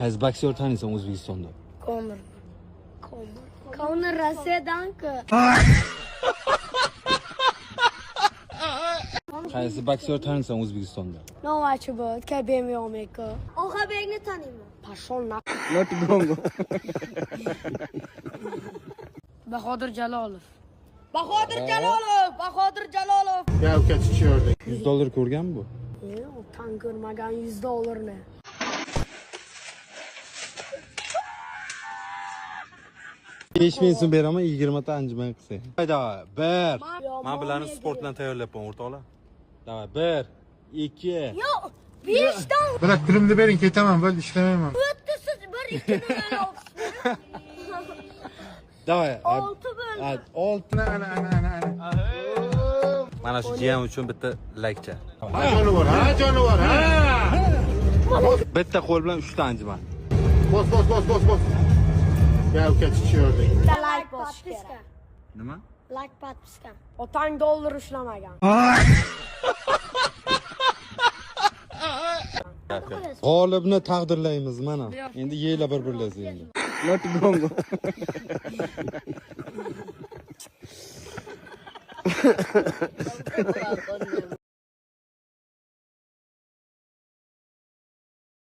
Qaysi boksyor taniysan O'zbekistonda? Konor. Konor. Konor Rossiyadan-ku. Qaysi boksyor taniysan O'zbekistonda? Novachi bu, KBM yo'q. Oxabekni taniyman. Pashol na. Not bongo. Bahodir Jalolov. Bahodir Jalolov, Bahodir Jalolov. Ya uka chichyordi. 100 dollar ko'rganmi bu? Yo'q, tan ko'rmagan 100 dollarni. 5000 so'm beraman, 20 ta anjuman qilsang. Davay, 1. Men bularni sport bilan tayyorlayapman, o'rtoqlar. Davay, 1, 2. Yo'q, 5 dan Bırak pulumni bering ketaman, bo'ldi ishlamayman. o'tdi siz 1 2 nol Davay. 6 bo'ldi. 6. Ana ana ana ana. Mana shu jiyan uchun bitta laykcha. Ha jonivor, ha jonivor, ha. Bitta qo'l bilan 3 ta anjuman. Bos bos bos bos bos. Ya uka chichyordi. Bitta like bosish kerak. Nima? Like podpiska. Otang dollar ushlamagan. G'olibni taqdirlaymiz mana. Endi yeylar bir-birlaringizni endi. Not bongo.